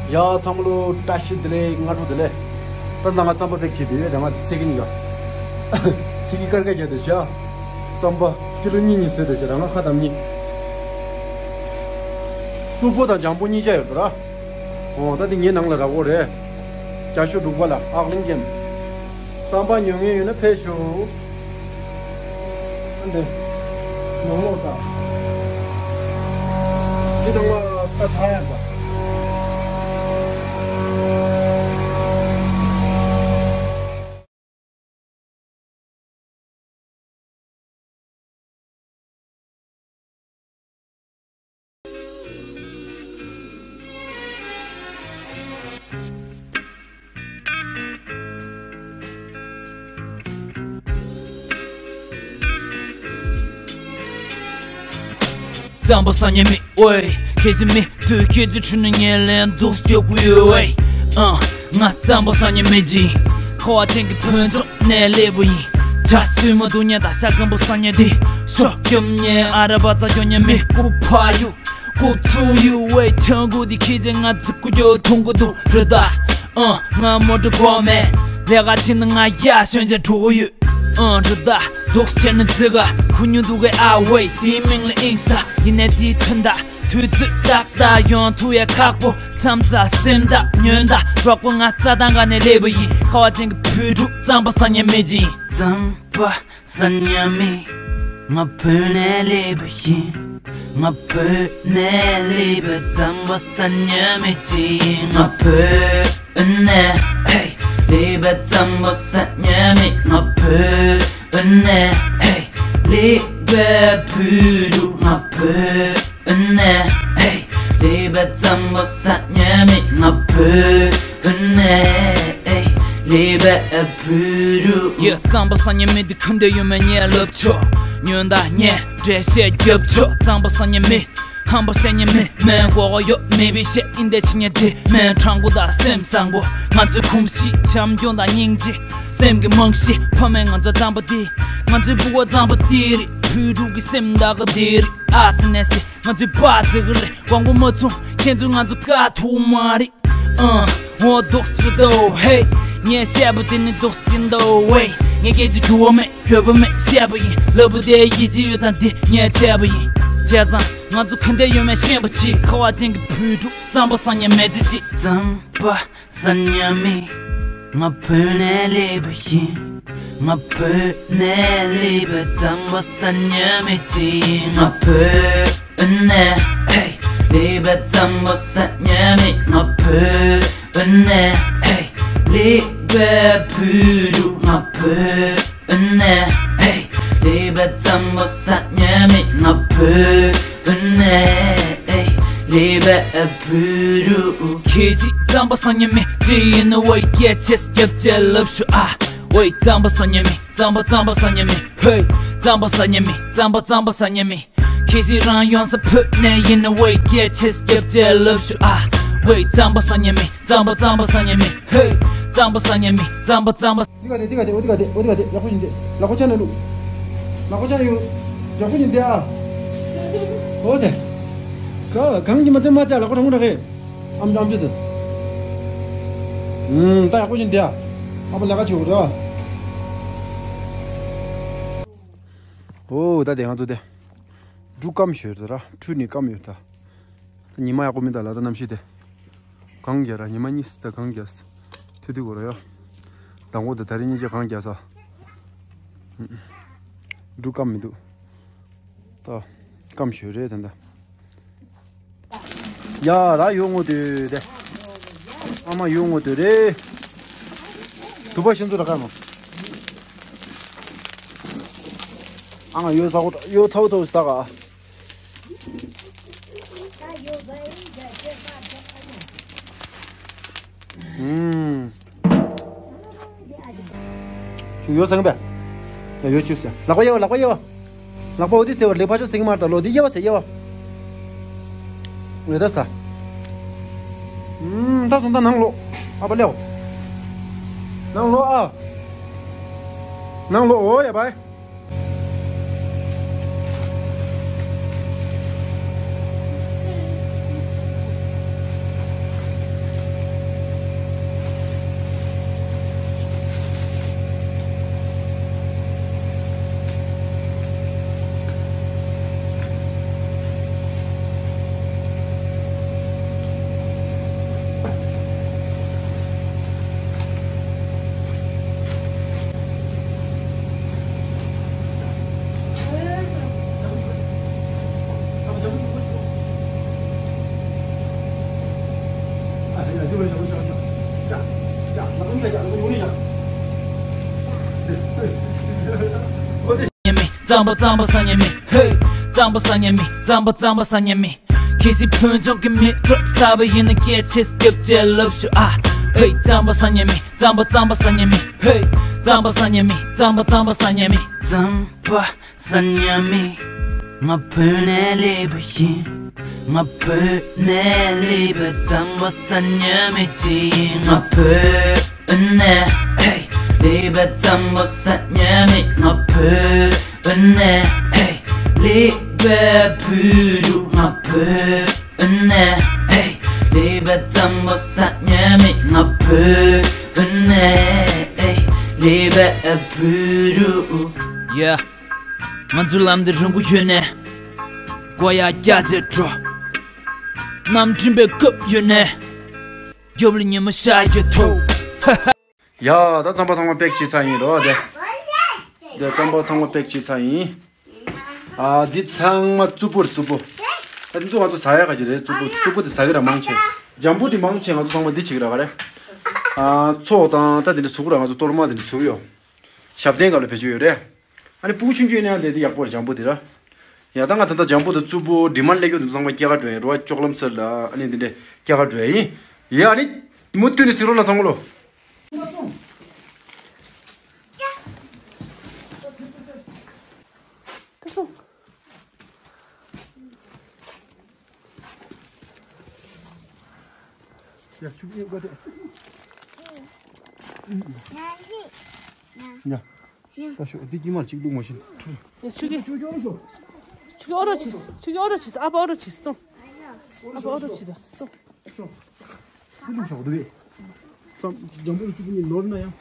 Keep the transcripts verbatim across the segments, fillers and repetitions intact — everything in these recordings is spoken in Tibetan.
ཡ་ཚང་མ་ལོ་བཀྲ་ཤིས་བདེ་ལེགས། སྔ་དྲོ་བདེ་ལེགས། ད་ནང་ང་རྩམ་པ་ཕེབས་ཁྱེར་དེ་ཡོད། ད་ང་ཚིག་གི་ནི་ཡ། ཚིག་གི་ཀར་ཀ་རྒྱག་དེ་བྱ། རྩམ་པ་ཀི་ལོ་གཉིས་གཉིས་ཟེར་དེ་བྱ། ད་ང་ཁ་དམ་གཉིས། རྩུབ་པོ་དང་འཇམ་པོ་གཉིས་ཆ་ཡོད་དོ་ར། འོ་ད་དེ་ངའི་ནང་ལ་རག་གོ་རེད། རྒྱ་ཤོག་འབྲུག་པ་ལ་ཨག་གླིང་རྒྱན། རྩམ་པ་ཉོ་མཁན་ཡོད་ན་ཕེབས་ཤོག་ཨ་འདི། ནང་ལོགས་ད། འདི་དང་བ་ད་ཐ་ཡར་ད། རྩམ་པ་ཟ་མཁན་མི་ཨོའི། ཁྱེད་ཚོ་མི་ཚོས་ཁྱེད་ཚོའི་ཁྲོད་ནས་ངའི་ལན་འདུག་སྐྱོབ་དགོས་ཡོད་ཨེ། ཨ། ང་རྩམ་པ་ཟ་མཁན་མི་གཅིག་ཁ་བ་ཅན་གྱི་ཕུན་ཚོགས་ནས་སླེབས་པ་ཡིན། ཇ་སྲུབས་མ་འཐུང་མཁན་དང་ཤ་སྐམ་པོ་ཟ་མཁན་དེ། ཤོ་སྐམ་མཁན་ཨ་ར་བ་ཙ་སྐྱོན་མཁན་མི་ཀུ་ཕ་ཡུ། ཀུ་ཚུ་ཡུ་ཝེ་ཐང་གུ་དེ་ཁྱི་ཅན་ང་ཙི་ཀུ་ཅོ་ཐུང་གུ་དུ་རི་ད། ཨ། ང་མོ་ཊ་གོ་མེད། ལས་ཀ་ཕྱིན་ན་ང་ཡ་ཤོན་ཅན་གྲུ་གུ་ཡུ། ཨ། རི་ད། དུག་སེ་ནི་ཙི་ག་ཁུ་ཉུ་དུ་གེ་ཨ་ཝེ། དེའི་མིང་ལ་ཨིང་ས་ཡིན་ནས་དེའི་ཐུན་ད། དུས་ཚོད་ཏག་ཏག་ཡོང་ཐུབ་ཡ་ཁག་པོ། མཚམས་ས་སེམས་ད་ཉོན་ད་རོགས་པོ་ང་རྩ་དང་ག་ནས་སླེབས་པ་ཡིན། ཁ་བ་ཅན་གྱི་བོད་ཕྲུག་རྩམ་པ་ཟ་མཁན་མི་གཅིག་རྩམ་པ་ཟ་མཁན་མི། ང་བོད་ནས་སླེབས་པ་ཡིན། ང་བོད་ནས་སླེབས་པའི་རྩམ་པ་ཟ་མཁན་མི་གཅིག་ཡིན། ང་བོད་ནས་ཧེ་སླེབས་པའི་རྩམ་པ་ཟ་མཁན་མི། ང་བོད་ནས་ཧེ་སླེབས་པའི་བོད་ཕྲུག་ང་བོད་ནས་ཧེ་སླེབས་པའི་རྩམ་པ་ཟ་མཁན་མི། ང་བོད་ནས་ཧེ་སླེབས་པའི་བོད་ཕྲུག་ཡ། རྩམ་པ་ཟ་མཁན་མི་འདི་ཁུ་འདེ་ཡོད་མེད་ངས་ལབ་ཆོག་ཉོན་ད་ངས་འགྲེལ་བཤད་རྒྱབ་ཆོག་རྩམ་པ་ཟ་མཁན་མི། ཧམ་པ་བཤད་མཁན་མི། མེད་མགོ་གོ་ཡོད་མེད་པའི་བཤད་ཨིན་དེ་ཕྱི་ཉལ་དེ། མེད་དྲང་པོ་དང་སེམས་བཟང་པོ། ང་ཚོའི་གོམས་གཤིས་བྱམས་སྐྱོང་དང་སྙིང་རྗེ། སེམས་ཀྱི་རྨང་གཞི་ཕ་མས་ང་ཚོ་རྩམ་པ་དེ། ང་ཚོའི་བུ་བ་རྩམ་པ་དེ་རེད། བོད་ཕྲུག་གི་སེམས་ད་ག་དེ་རེད། ཨ་སི་ནེ་སི་ང་ཚོའི་པ་ཙི་གི་རེད། དབང་པོ་མ་ཚུམ་ཁྱེད་ཚོས་ང་ཚོ་དཀའ་ཐུབ་མ་རེད། ཨ། འོ་འདུག་སེ་འདུག་ཧེ། ངས་བཤད་པ་དེ་ནི་འདུག་སེ་འདུག་ཝེ། ངས་སྐད་ཆ་འགྱུར་བ་མེད་འགྱོད་པ་མེད་བཤད་པ་ཡིན། ལབ་པ་དེ་ཡིད་ཆེས་ཡོད་ཙང་འདི་ངས་བྱས་པ་ཡིན། བྱས་ཙང་ང་ཚོ་ག་འདྲ་ཡོད་མེད་ཤེས་པ་གཅིག་ཁ་བ་ཅན་གྱི་བོད་ཕྲུག་རྩམ་པ་ཟ་མཁན་མི་ཚེ་གཅིག་རྩམ་པ་ཟ་མཁན་མི། ང་བོད་ནས་སླེབས་པ་ཡིན། ང་བོད་ནས་སླེབས་པའི་རྩམ་པ་ཟ་མཁན་མི་གཅིག་ཡིན། ང་བོད་ནས་ཧེ་སླེབས་པའི་རྩམ་པ་ཟ་མཁན་མི། ང་བོད་ནས་ཧེ་སླེབས་པའི་བོད་ཕྲུག་ང་བོད་ནས་ཧེ་སླེབས་པའི་རྩམ་པ་ཟ་མཁན་མི། ང་བོད་ནས་ཧེ་སླེབས་པའི་བོད་ཕྲུག་ཁྱེད་ཀྱིས་རྩམ་པ་ཟ་མཁན་མི་ཅི་ཡིན་ན་ཝེ་སྐད་ཆ་རྒྱབ་ཅེས་ལབ་ཤོག་ཨ། ཝེ་རྩམ་པ་ཟ་མཁན་མི། རྩམ་པ་རྩམ་པ་ཟ་མཁན་མི། ཧེ། རྩམ་པ་ཟ་མཁན་མི། རྩམ་པ་རྩམ་པ་ཟ་མཁན་མི། ཁྱེད་ཀྱིས་རང་ཡོང་ས་བོད་ནས་ཡིན་ན་ཝེ་སྐད་ཆ་རྒྱབ་ཅེས་ལབ་ཤོག་ཨ། ཝེ་རྩམ་པ་ཟ་མཁན་མི། རྩམ་པ་རྩམ་པ་ཟ་མཁན་མི། ཧེ། རྩམ་པ་ཟ་མཁན་མི། རྩམ་པ་རྩམ་པ། འདི་ག་དེ་འདི་ག་དེ་འོ་འདི་ག་དེ་འོ་འདི་ག་དེ་ཡག་པོ་ཞིག་འདི་ལག་པ་ཆ་ནས་བླུག་ལག་པ་ཆ་ནས་ཡོད། ཡག་པོ་ཞིག་འདི་ཨ། འོ་དེ། ག་གང་གི་མ་ཚད་མ་ཚད་ལག་པ་དྲང་མོ་དྲང་གི་ཨམ་ཅོག་ཨམ་ཅོག་དེ། ཨུམ། ད་ཡག་པོ་ཞིག་འདི་ཨ། ཨ་ཕ་ལས་ཀ་བྱེད་དགོས་རེད། འོ་ད་དེ་ང་ཚོ་དེ། འབྲུ་སྐམ་ཞོར་དུ་ར་ཁྲུས་ནི་སྐམ་ཡོད་ད། ཉི་མ་ཡག་པོ་མི་འདུག་ལ་ད་གནམ་གཤིས་དེ། གངས་རྒྱག་ར་ཉི་མ་གཉིས་ད་གངས་རྒྱག་ཐུ་ཐུ་གོ་ར་ཡ། དང་པོ་དེ་ད་རིང་གཉིས་ཀྱི་གངས་རྒྱག་ས། འབྲུ་སྐམ་མི་འདུག་ད་སྐམ་ཞོར་རེད་ད་ད། ཡ་ར་ཡོ་ངོ་དེ་དེ། ཨ་མ་ཡོ་ངོ་དེ་རེད། དུ་པ་ཤིན་ཚུ་ར་ཁ་ནོ། ཨ་ང་ཡོ་ཚ་བོ་ཡོ་ཚ་བོ་ཚ་བོ་ས་ག་ཨུམ། ཅུ་ཡོ་ཟེར་གི་པས། ཡོ་ཅུ་ཟེར། ལག་པ་གཡས་པ་ལག་པ་གཡས་པ། ལག་པ་འོ་དེ་ཟེར་བ་ལེགས་ཕ་ཆོ་ཟེར་གི་མ་རེད་ད་ལོ་དེ་གཡས་པ་ཟེར་གཡས་པ། འོ་ད་ཟ། ཨུམ་ད་སོང་ད་ནང་ལོག་ཨ་པ་ལེའོ། ནང་ལོག་ཨ། ནང་ལོག་འོ་ཡ་བའི། རྩམ་པ་རྩམ་པ་ཟ་ཉན་མི། ཧེ། རྩམ་པ་ཟ་ཉན་མི། རྩམ་པ་རྩམ་པ་ཟ་ཉན་མི། གལ་སྲིད་བོད་ལྗོངས་ཀྱི་མི་རབས་གསར་པ་ཡིན་ན་སྐད་ཆ་སྐྱབས་བཅོལ་ལབ་ཤོག་ཨ། ཧེ། རྩམ་པ་ཟ་ཉན་མི། རྩམ་པ་རྩམ་པ་ཟ་ཉན་མི། ཧེ། རྩམ་པ་ཟ་ཉན་མི། རྩམ་པ་རྩམ་པ་ཟ་ཉན་མི། རྩམ་པ་ཟ་ཉན་མི། ང་བོད་ནས་སླེབས་པ་ཡིན། ང་བོད་ནས་སླེབས་པའི་རྩམ་པ་ཟ་ཉན་མི་ཅིག་ཡིན། ང་བོད་ནས་ཧེ་སླེབས་པའི་རྩམ་པ་ཟ་ཉན་མི། ང་བོད་ནས་ཧེ་སླེབས་པའི་བོད་ཕྲུག་ང་བོད་ནས་ཧེ་སླེབས་པའི་རྩམ་པ་ཟ་ཉན་མི། ང་བོད་ནས་ཧེ་སླེབས་པའི་བོད་ཕྲུག Yeah. ང་ཚོ་ལམ་འདི་རིང་པོ་ཡོད་ནས། སྒོ་ཡར་བཀྱག་བྱས་འགྲོ། གནམ་གྲིམ་པའི་སྐབས་ཡོད་ནས། རྒྱབ་ལ་ཉི་མ་ཤར་ཡོད་དོ། ཡ། ད་རྩམ་པ་ཚང་མ་པེག་བྱས་ཚར་ཡིན་རོ་དེ། དེ་རྩམ་པ་ཚང་མ་པེག་བྱས་ཚར་ཡིན། ཨ། འདི་ཚང་མ་རྩུབ་པོ་རེད། རྩུབ་པོ། ད་འདི་ཚོ་ང་ཚོ་ཟ་ཡག་ག་ཅིག་རེད། རྩུབ་པོ། རྩུབ་པོ་དེ་ཟ་གི་ར་མང་ཆེ། འཇམ་པོ་དེ་མང་ཆེ་ང་ཚོ་ཚང་མ་འདི་བྱེད་ཀྱི་ར་ག་རེ། ཨ། ཚོགས་དང་ད་དེ་འདྲ་ཟ་གི་ར། ང་ཚོ་གཏོར་མ་དེ་འདྲ་ཟ་གི་ཡོད། ཞབས་བརྟན་སྐབས་ལ་བེད་སྤྱོད་ཡོད་རེད། ཨ་ནི་སྤུ་གུ་ཆུང་ཆུང་ཡིན་ན་ཡང་དེ་དེ་ཡག་པོ་རེད། འཇམ་པོ་དེ་ར། ཡ། ད་ང་ད་ལྟ་འཇམ་པོ་དང་རྩུབ་པོ་ཌི་མཱན་ཌི་སླེབས་ཀྱི་འདུག་ཚང་མ་སྐྱེལ་ག་འགྲོ་ཡིན་རོ། ཨ། ཅོག་ལམ་སེལ་ལ་ཨ་ནི་འདི་འདྲས་སྐྱེལ་ག་འགྲོ་ཡ་ཡིན། ཡ། ཨ་ནི་མུ་མཐུད་ནས་གཟིགས་རོགས་གནང་ཚང་མ་ལོ། ད་སོང་། ཡ། ཆུ་ཡིན་པ་དེ། ཡ། ད་ཤོག་འདི་དཀྱིལ་མར་གཅིག་བླུགས་མ་ཤེས། ཡ། ཆུ་ཁྱི། ཆུ་ཁྱི་ཨོ་རོ་བྱེད། ཆུ་ཁྱི་ཨོ་རོ་བྱེད། ཨ་ཕ་ཨོ་རོ་བྱེད་སོང་། ཨ་ཕ་ཨོ་རོ་བྱེད་སོང་། ཤོག་འདི་བླུགས་ཤོག་འདི་བས། ཙམ་འཇམ་པོ་ཆུ་བུ་གཉིས་ནོར་ན་ཡང་།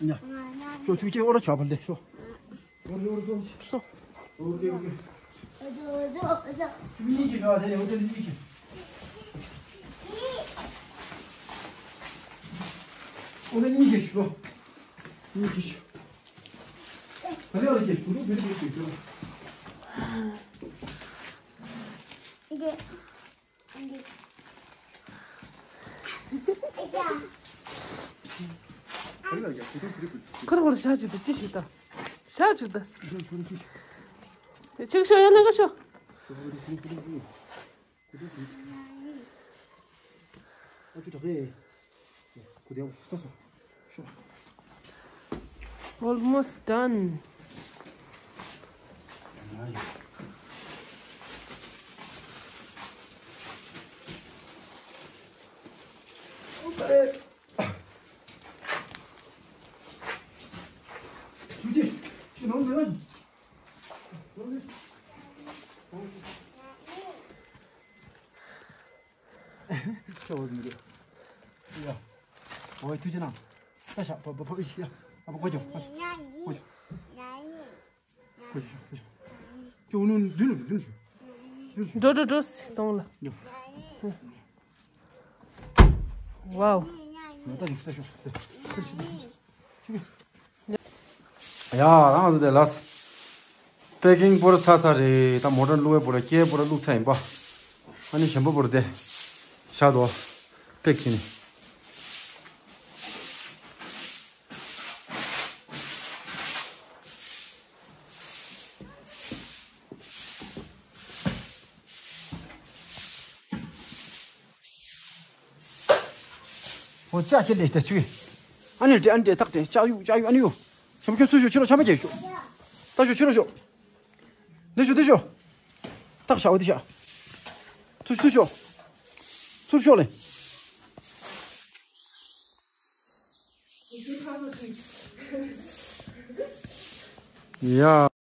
ཡ། ཤོག་ཆུ་ཁྱི་ཨོ་རོ་བྱ་བ་ལས་ཤོག་ཤོག་ཨོ་ཀེ་ཨོ་ཀེ། ཆུ་བུ་གཉིས་ཀྱི་ཤོག་དེ་ནས་ཨོ་ཀེ་གཉིས་ཀྱི། ཨོ་ཀེ་གཉིས་ཀྱི་ཤོག་གཉིས་ཀྱི་ཤོག་ད་ལེ་ཨོ་ཀེ་བུ་རུ་བུ་རུ་བུ་རུ། ཁོ་རང་ཁོ་རང་ཞག་ཅིག་ད་ཅི་ཞིག་ད། ཞག་ཅིག་ད། ཆིག་ཤོ་ཡ་ལེན་ག་ཤོ། Almost done. ཁྱོད་འོ་ཟིན་གི། ཡ། འོ་ཐུགས་རྗེ་གནང་། ད་ཤ་བ་བ་བ་ཡ། ཨ་བ་གོ་ཅོ་གོ་ཅོ་གོ་ཅོ། གོ་ཅོ་གོ་ཅོ་གོ་ཅོ། ཀྱོ་ནུ་མདུན་ལ་མདུན་ལ་ཤོག་འགྲོ་འགྲོ་འགྲོ་སི་གཏོང་ལ། ཡ། Wow. ད་ཤོག་ད་ཤོག་ད་ཤོག་ད་ཤོག་ཡ། རང་ཚོ་དེ་ལགས། པེ་ཀིང་པོ་ར་ཚར་ཚར་རེད། ད་མོ་ཊ་བླུགས་པའི་པོ་ར་སྐྱེལ་པོ་ར་བླུགས་ཚར་ཡིན་པ། ཨ་ནི་གཞན་པ་པོ་ར་དེ་བཞག་དོ། པེག་བྱས་ནས། འོ་ལྕགས་ཁྱེར་ལས་ཏེ་ཆུ། ཨ་ནི་ཏེ་ཨ་ནི་ཏེ་ཐག་ཏེ་ལྕགས་ཡུ་ལྕགས་ཡུ་ཨ་ནི་ཡུ། ཆེན་པོ་ཁྱོད་ཚུར་ཤོག་ཕྱི་ལོགས་ཆ་མ་རྒྱག་ཤོག་ད་ཤོག་ཕྱི་ལོགས་ཤོག་འདི་ཤོག་འདི་ཤོག་ཐག་ཤག་འོ་འདི་ཤག་ཚུར་ཚུར་ཤོག་ཚུར་ཤོག་ལེ། ཡ།